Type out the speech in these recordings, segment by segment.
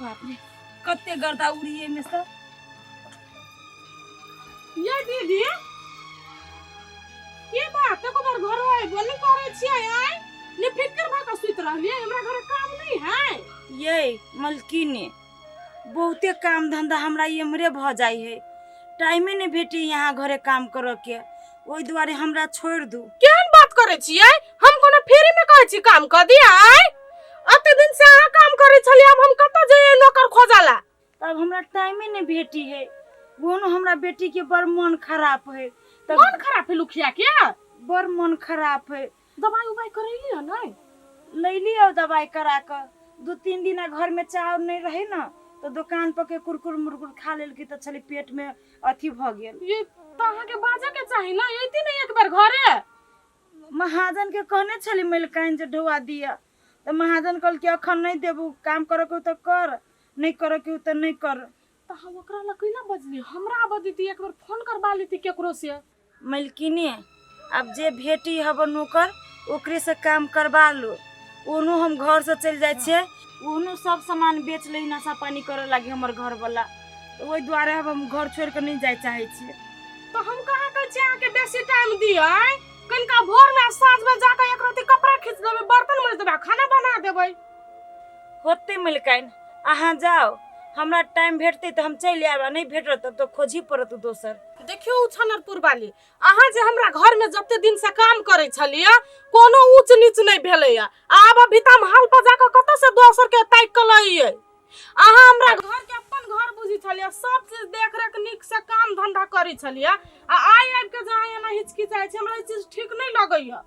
बाप रे, कते गर्दा उड़ी एहिमे से। ये दीदी, के बात एको बार घर आइबो नहीं करे छियै? आइ ने फिक्र भऽ कऽ सुति रहलियै, हमरा घरे काम नहीं है? ये मलकिनी, बहुते काम धंधा हमरा एम्हरे भऽ जाइ है, टाइमे नहीं भेटी यहाँ घरे काम करऽ के, ओहि दुआरे हमरा छोड़ि दू। केहन बात करे छियै? हम कोनो फ्री में कहै छी काम कऽ दिया? आइ एते दिन से अहाँ काम करै छलियै, आब हम कतऽ जइयै नौकर खोजऽ ला? तब हमरा टाइमे नहीं भेटी है। ओनो हमरा बेटी के बड़ मन खराब है तब। मन खराब है लुखिया के? बड़ मन खराब है। दवाई उवाई करैली है नहीं? लैली और दवाई करा कऽ 2-3 दिन घर में चाउर नहीं रहे न, तो दुकान पर के कुरकुर मुरकुर खा लेलकी तऽ छली पेट में अथी भऽ गेल। ये तऽ अहाँके बाजऽ के चाही ना, अयती ने एक बेर घरे। महाजन के कहने छली मलिकाइन जे ढोआ दिअ, तऽ महाजन कहलकै अखन नहीं देबू, काम करऽ के तऽ कर, नहीं करऽ के तऽ नहीं कर। तऽ हम ओकरा लग कैला बजली? हमरा आबऽ देती, एक बेर फोन करबा लेती केकरो से। मलकिनी, अब जे भेटी हब नौकर ओकरे से काम करबा लो। ओनो हम घर से चलि जाइ छियै, ओनो सब सामान बेच लै, नशा पानी करऽ लागी हमर घर वाला, तऽ ओहि दुआरे अब हम घर छोड़ि कऽ नहि जाय चाहै छियै। तऽ हम कहाँ कहै छियै अहाँके बेसी टाइम दिअ, कनिका भोर में आ साँझ में जाकऽ एक रत्ती कपड़ा खींच देबै, बर्तन मजि देबै आ खाना बना देबै। होतै मलिकाइन, अहाँ जाउ, हमरा टाइम भेटतै तऽ हम चलि आयब, आ नहि भेटत तब तऽ खोजही पड़त दोसर। देखियौ छनरपुर वाली, अहाँ जे हमरा घर में जते दिन से काम करै छलियै कोनो ऊंच नीच नहीं भेलैया, आब अभी हम हाल पर जाकऽ कतऽ से दोसर के ताकि कऽ लइयै? अहाँ हमरा घर के अपन घर बुझी छलियै, सब चीज देख रेख नीक से काम धंधा करै छलियै, आ आइ आबि के जहाँ एना हिचकिचाइ छी, हमरा ई चीज ठीक नहीं लगैया।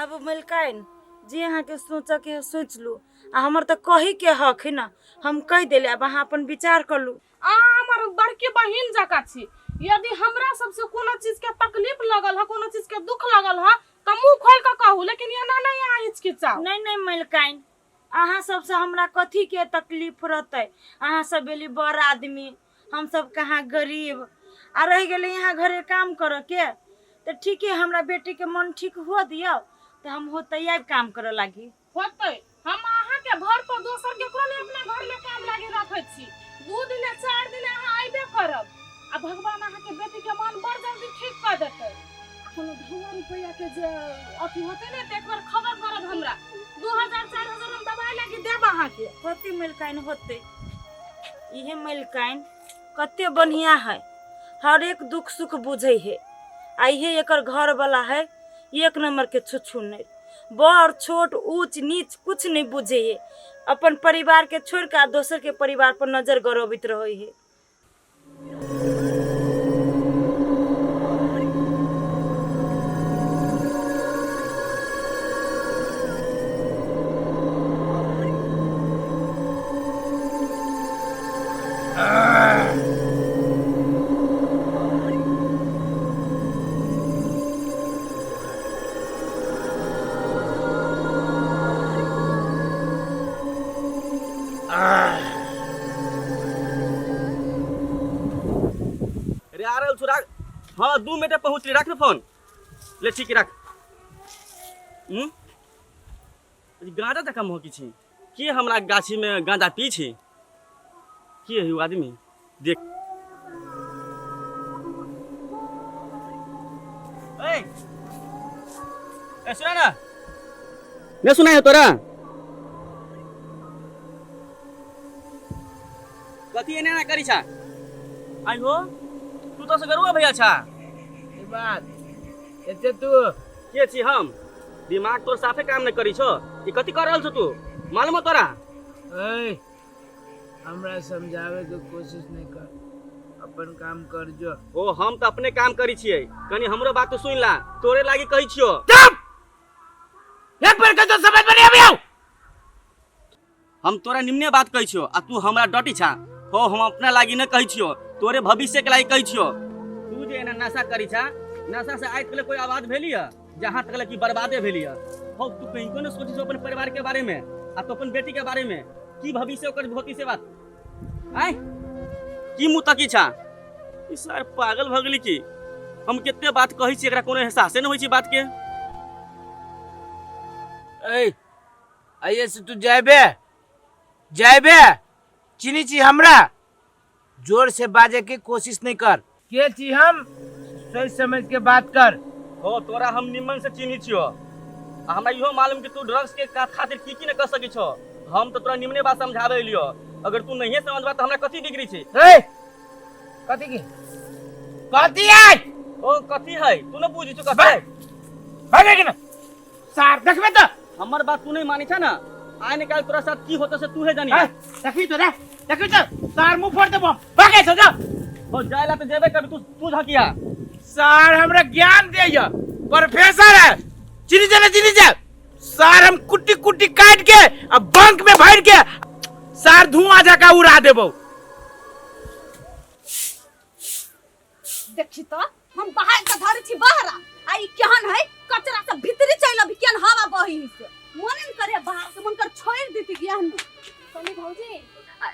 आब मलिकाइन, जे अहाँके सोचऽ के है सोचि लू, आ हमर तऽ कही के हक है ना, हम कहि देली, आब अहाँ अपन विचार कर लू। अहाँ हमर बड़की बहिन जकाँ छी, यदि हमरा सबसे कोनो चीज के तकलीफ लगल है, कोनो चीज के दुख लगल है, तऽ मुंह खोल के कहू, लेकिन एना नहीं अहाँ हिचकिचाउ। नहीं नहीं मलिकाइन, अहाँ सबसे हमरा कथी के तकलीफ रहतै? अहाँ सब भेली बड़ आदमी, हम सब कहाँ गरीब आ रहि गेलै यहाँ घरे काम करऽ के, तऽ ठीके हमरा बेटी के मन ठीक हुअ दियौ तऽ हम होतै आबि काम करऽ लागी। होतै, हम अहाँ के घर पर दोसर केकरो नहीं अपना घर में काम लागी रखै छी। 2 दिन 4 दिन अहाँ अयबे करब आ भगवान अहाँ के बेटी के मन बड़ जल्दी ठीक कर देतै। कोनो धौआ रुपैआ के जे अथी होतै ने तऽ एक बार खबर करब हमरा, 2000 4000 हम दवाई लागी देब अहाँ के। होतै मलिकाइन होतै, इहे मलिकाइन कते बढ़िया है, हर एक दुख सुख बुझै है, आ इहे एकर घर वाला है एक नंबर के छुछु नहीं, बड़ छोट ऊंच नीच कुछ नहीं बुझे है, अपन परिवार के छोड़ के आ दोसर के परिवार पर नजर गड़बैत रहे है। रे आ रहल छु, राख। हाँ, 2 मिनट पहुँचली, राख न फोन। ले ठीक है, राख। गांजा जकाँ महकी छी के? हमरा गाछी में गांजा पी छी के है उ आदमी? देख ए, ए सुना ना, नहीं सुना है तोरा? कथी एना एना करी छा? आई हो, तू तो सगरुआ भैया छा। ई बात एते तू के छी हम? दिमाग तोर साफे काम नहीं करी छो। ई कथी कर रहल छो तू, मालूम हो तोरा? ए, हमरा समझावे के कोशिश नहीं कर, अपन काम कर जो। ओ हम तो अपने काम करी छियै, कनी हमरो बात तो सुन ला, तोरे लागी कहै छियो। चुप! एक बार के तो समझ में नहीं आबे। हम तोरा निम्ने बात कहै छियो आ तू हमरा डटी छा। हो, हम अपना लागी न कहै छियो, तोरे भविष्य के लागी कहै छियो। तू जे एना नशा करी छा, नशा से आइ तक कोई आवाज भेली है? जहाँ तक कि बर्बादे भेली है। हो, तू कहीं को न सोची अपन परिवार के बारे में आ तो अपन बेटी के बारे में, की भविष्य ओकर होती से बात। आय की मुँह तकी छा? ई सार पागल भऽ गेली की? हम कते बात कहै छी, एकरा कोनो एहसासे न होइ छै बात के। ए, आइए से तू जाबे जाबे चिन्ही छी हमरा? जोर से बाजे के कोशिश नहीं कर। के छी हम, सोच समझ के बात कर। हो तोरा हम निमन से चिन्ही छियो, आ हमरा इहो मालूम कि तू ड्रग्स के खातिर की की न कर सकै छो। हम तो तोरा निमने बात समझावे लियो, अगर तू नहीं समझबा तो हमरा कथी बिगड़ी छै? ए कथी की कथी है? ओ कथी है तू न बुझी छो कथी है? भागे कि ना सार देखबे तो हमर बात तू नहीं मानी छ ना, आइ निकाल तोरा साथ की होतो से तू है जानी। देखी तो रे, देखी तो सार मुंह फोड़ देबो, भागे छो जा। हो जायला तो जेबे कर, तू तू झकिया। सार हमरा ज्ञान देय, प्रोफेसर है, चिन्ही जा ना चिन्ही जा। सार हम कुट्टी कुट्टी काट के आ बंक में भर के सार धुआं जका उड़ा देबो। देखी तो हम बाहर के धरे छी बाहरा, आ ई केहन है कचरा सब भीतरी चलि अभी, केहन हवा बही से मन न करे बाहर से, मन कर छोड़ देती ज्ञान। कनी भौजी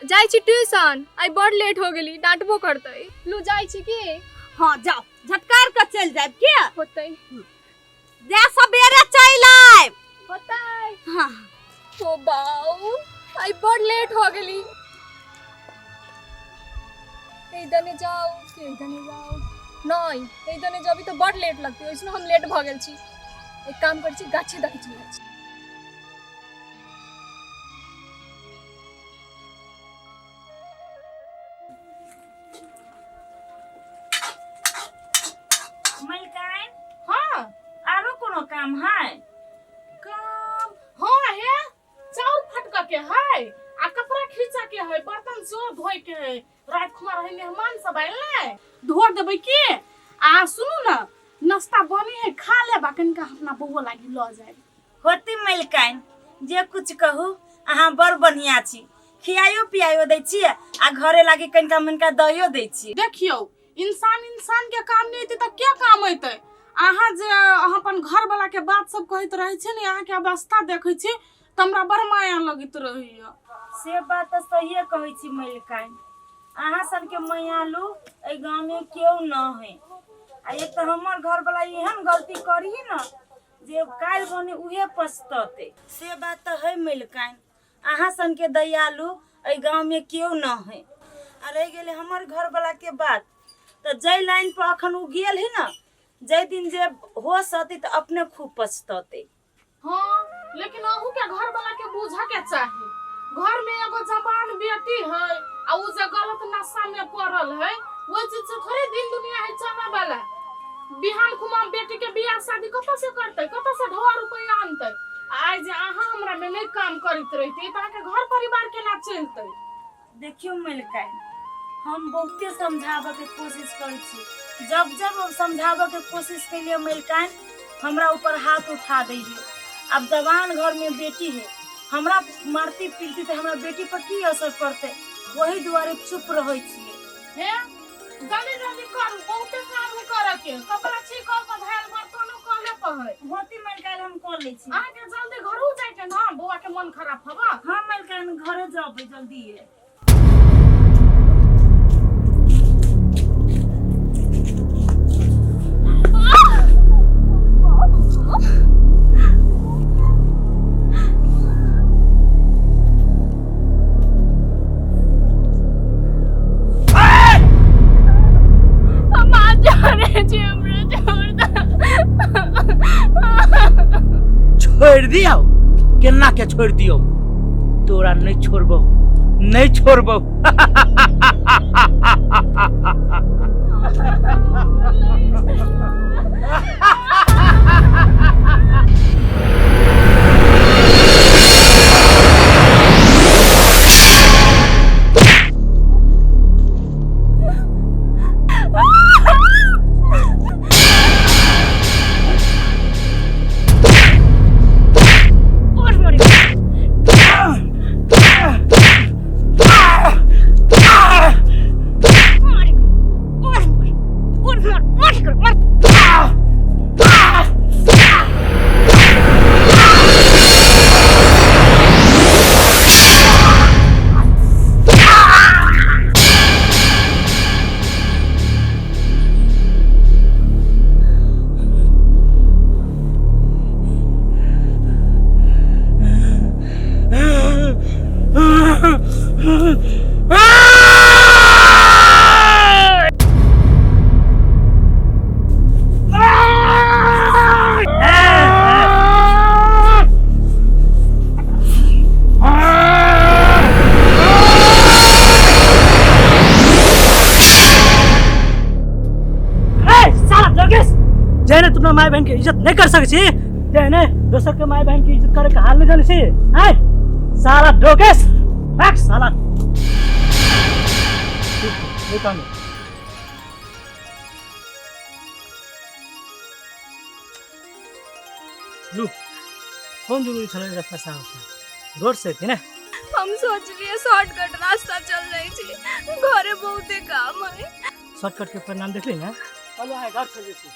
जाइ छी ट्यूशन, आई बड़ लेट हो गेली, डांटबो करतै। लू जाइ छी की? हां जाओ, झटकार के चल जाब के होतै, जा सबेरे चल आब होतै। हां ओ बाऊ आई बड़ लेट हो गेली, एहि दने जाओ कि एहि दने जाओ? नहीं एहि दने जबी तो बड़ लेट लगतै, ओइसनो हम लेट भ गेल छी। एक काम करै छी, गाछी दके चलि जाइ छी। मलकाइन हाँ आरो कोनो काम है? काम हाँ हे, चाउर फटक के है आ कपड़ा खींचा के है, बर्तन सेहो धोए के है। रात खुमा रहे मेहमान सब आयल ने, धो देबै के। आ सुनू ना, नाश्ता बनी है, खा लेबा, कनिका अपना बउआ लागी ल जाए। होती मलकाइन, जे कुछ कहू अहाँ बड़ बढ़िया छी, खियायो पियायो दै छियै आ घरे लागी कनिका मनिका दहियो दै छियै। देखियौ इंसान इंसान के काम नहीं एतै तऽ के काम एतै? अहाँ जे अहाँ अपन घर वाला के बात सब कहैत रहै छी ने, अहाँ के अवस्था देखै छी तऽ हमरा बड़ माया लगैत रहैया। से बात तऽ सहिए कहै छी मलकाइन, अहाँ सबके मायालू एहि गाँवमे केओ न है। आ एक तऽ हमर घरवला एहन गलती करी न जे काल्हि बने उहे पछततै। से बात तऽ है मलकाइन, अहाँ सनके दयालु एहि गाँवमे केओ न है। आ रहि गेलै हमर घरवला के बात, तऽ जाहि लाइन पर अखन ओ गेल है न, जाहि दिन जे होश अतै तऽ अपने खूब पछततै। हाँ लेकिन अहू के घर वाला के बुझा के चाही, घर में एगो जवान बेटी है आ उ जे गलत नशा में पड़ल है, ओहि चीज से थोड़े दिन दुनिया है चले वाला। बिहान खुमा बेटी के बियाह शादी कतऽ से करतै, कतऽ से ढोआ रुपया आनतै? आइ जे अहाँ हमरा में नहीं काम करैत रहितै तऽ अहाँके घर परिवार केना चलतै? देखियौ मलकाइन, हम बहुते समझाबऽ के कोशिश करै छी, जब जब हम समझाबऽ के कोशिश केलियै मलकाइन, हमरा ऊपर हाथ उठा दै है। आब जवान घर में बेटी है, हमरा मारती पीटती तऽ हमरा बेटी पर की असर पड़तै, वही दुआरे चुप रहै छियै। हे जल्दी जल्दी करू, बहुते काम है करऽ के, कपड़ा छी कल पर धयल, बर्तनो कले पर है। होती मलकाइन, हम कऽ लै छी। अहाँके जल्दी घरो जाय के ना, बौआ के मन खराब हबा। हाँ मलकाइन, घरे जबै जल्दी। हम आज जा रहे छी, हमरा छोड़ दे। छोड़ दियौ? केना के छोड़ दियौ? तोरा नहीं छोड़बो, नहीं छोड़बो। माय बहन के इज्जत नहीं कर सकै छी तेहने दोसर के माय बहन के इज्जत करे के हाल नहीं जानै छी। आय साला डोकेश भाग साला। ठीक है, लू कौन जरूरी छलै रास्ता से आबै छै? रोड से थी ना। हम सोचलिए शॉर्टकट रास्ता चल जाइ छी, घरे बहुते काम है। शॉर्टकट के परिणाम देखली ना। चलो आए घर चल छी।